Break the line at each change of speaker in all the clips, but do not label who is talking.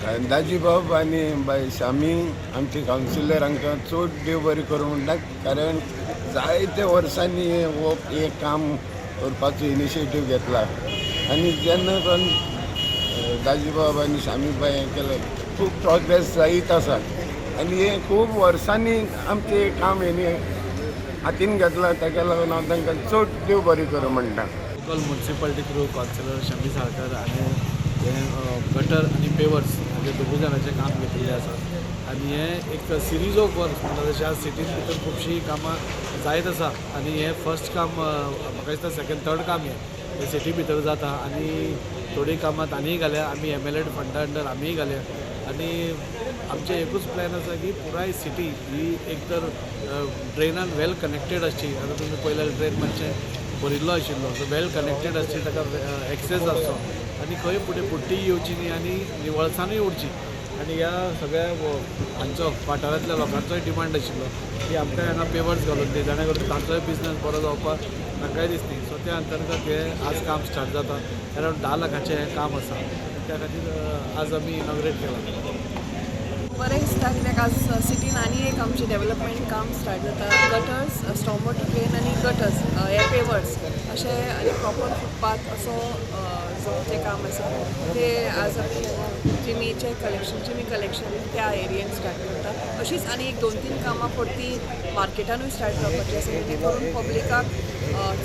दाजीबाब आनी बाय शामी आमचे कावन्सिलर हांकां चड देव बरें करूं म्हणटा, कारण जायते वर्सांनी हें हो हें काम करपाचो इनिशिएटीव घेतला आनी जेन्ना सावन दाजीबाब आनी शामीबाय हें केलें, खूब प्रोग्रेस जायत आसा आनी हें खूब वर्सांनी आमचें काम हेणी हातीन घेतलां. ताका लागून हांव तांकां चड देव बरें करूं म्हणटा.
Local municipality through councillor Shami Salkar हाणें हें गटर आनी पेवर्स हाजें दोगूय जाणांचें काम घेतिल्लें आसा आनी हें एक सिरीज ऑफ वर्क म्हणटा तशें आज सिटीन भितर खुबशीं कामां जायत आसा आनी हें फर्स्ट काम, म्हाका दिसता सेकंड थर्ड काम हें सिटी भितर जाता. आनी थोडीं कामां तांणीय घाल्या, आमी एमएलए फंडा अंडर आमीय घाल्या. आनी आमचें एकूच प्लॅन आसा की पुराय सिटी ही एक तर ड्रेनान वेल कनेक्टेड आसची. आतां तुमी पळयल्यार ड्रेन मातशें भरिल्लो आशिल्लो, सो वेल कनेक्टेड आसची, ताका एक्सेस आसचो आनी खंय फुडें बुड्डी येवची न्ही आनी निवळसाणूय उरची. आनी ह्या सगळ्या हांचो वाठारांतल्या लोकांचोय डिमांड आशिल्लो की आमकां हांगा पेवर्स घालून दी, जाणे करून तांचोय बिजनस बरो जावपाक तांकांय दिसनी. सो त्या अंतर्गत हें आज काम स्टार्ट जाता. अरावंड 10 लाखाचें हें काम आसा. त्या खातीर आज आमी इनॉग्रेट केलां.
बरें दिसता, कित्याक आज सिटीन आनी एक आमचें डेवलपमेंट काम स्टार्ट जाता. गटर्स, स्टॉम वॉटर ड्रेन आनी गटर्स हे पेवर्स अशें आनी प्रॉपर फुटपाथ असो जो जें काम आसा तें आज आमी जिमीचें कलेक्शन, जिमी कलेक्शन त्या एरियेन स्टार्ट करता. अशीच आनी एक दोन तीन कामां परती मार्केटानूय स्टार्ट जावपाची आसा, जेणे करून पब्लिकाक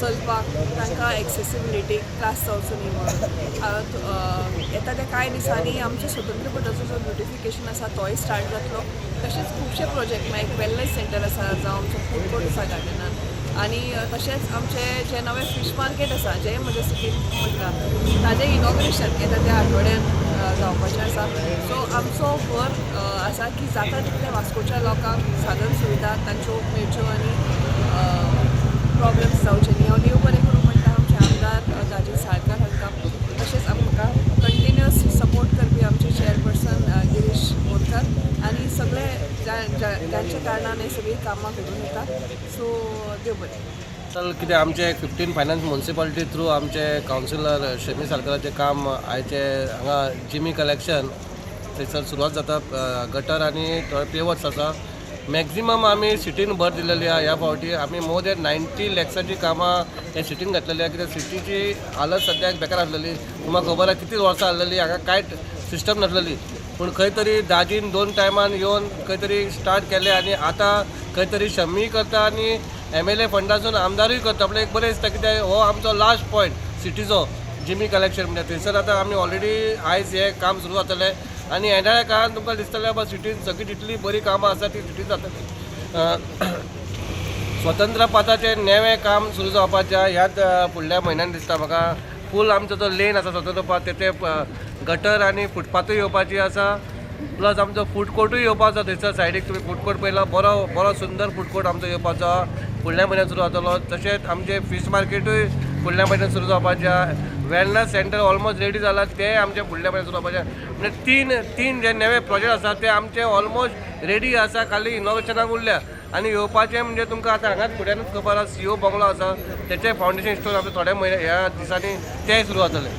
चलपाक तांकां एक्सेसिबिलिटीक त्रास जावचो न्ही म्हणून. येता त्या कांय दिसांनी आमच्या स्वतंत्र पदाचो जो ब्युटिफिकेशन आसा तोय स्टार्ट जातलो. तशेंच खुबशे प्रोजेक्ट, मागीर एक वेलनेस सेंटर आसा, जावं आमचो फूड कोर्ट आसा गार्डनान आनी तशेंच आमचें जें नवें फीश मार्केट आसा, जें म्हज्या सिटीन म्हणटा, ताजें इनॉग्रेशन येता त्या आठवड्यान जावपाचें आसा. सो आमचो भर आसा की जाता तितलें वास्कोच्या लोकांक साधन सुविधा तांच्यो मेळच्यो आनी प्रॉब्लम्स जावचे न्ही. हांव देव बरें करूं म्हणटा आमचे आमदार दाजी साळकार हांकां, तशेंच आमकां कंटिन्युअस सपोर्ट करपी आमचे चेअरपर्सन गिरीश बोरकर आनी सगळे जांच्या कारणान हे सगळीं कामां घडून येता. सो देव बरें.
चल, कितें आमचे 15 फायनान्स म्युन्सिपालिटी थ्रू आमचे कावन्सिलर शमी साळकराचें काम आयचे हांगा जिमी कलेक्शन थंयसर सुरवात जाता. गटर आनी थोडे पेवर्स आसा. मॅक्झिमम आमी सिटीन भर दिलेली आहा. ह्या फावटी आमी मोर दॅन 90 लॅक्साची कामां ह्या सिटीन घातलेली आहा, कित्याक सिटीची हालत सद्याक बेकार आसलेली. तुमकां खबर आहा, कितली वर्सां आसलेली हांगा, कांयच सिस्टम नासलेली. पूण खंय तरी दाजीन दोन टायमान येवन खंय तरी स्टार्ट केलें आनी आतां खंय तरी शमी करता आनी एमएलए फंडासून आमदारूय करता. आपल्याक एक बरें दिसता, कित्याक हो आमचो लास्ट पॉयंट सिटीचो जिमी कलेक्शन म्हणजे थंयसर आतां आमी ऑलरेडी आयज हें काम सुरू जातलें आनी येणाऱ्या काळान तुमकां दिसतलें बाबा सिटीन सगळीं जितली बरीं कामां आसा ती सिटीन जातलीं. स्वतंत्र पथाचें नवें काम सुरू जावपाचें आहा ह्याच फुडल्या म्हयन्यान दिसता म्हाका. फूल आमचो जो लेन आसा स्वतंत्र पथ, तेचे गटर आनी फुटपाथूय येवपाची आसा. प्लस आमचो फूड कोर्टूय येवपाचो थंयसर सायडीक. तुमी फूड कोर्ट पळयला, बरो बरो सुंदर फूड कोर्ट आमचो येवपाचो आहा, फुडल्या म्हयन्यान सुरू जातलो. तशेंच आमचें फीश मार्केटूय फुडल्या म्हयन्यान सुरू जावपाचें आहा. वेलनस सेंटर ऑलमोस्ट रेडी जाला, तें आमचें फुडल्या म्हयन्यान सुरू जावपाचें आहा. म्हणजे तीन तीन जे नवे प्रोजेक्ट आसा ते आमचे ऑलमोस्ट रेडी आसा, खाली इनॉग्रेशनाक उरल्या. आनी येवपाचें म्हणजे तुमकां आतां हांगाच फुड्यानूच खबर आसा, सीओ बंगलो आसा, तेचें फावंडेशन स्टोन आमचे थोड्या म्हयन्या ह्या दिसांनी तें सुरू जातलें.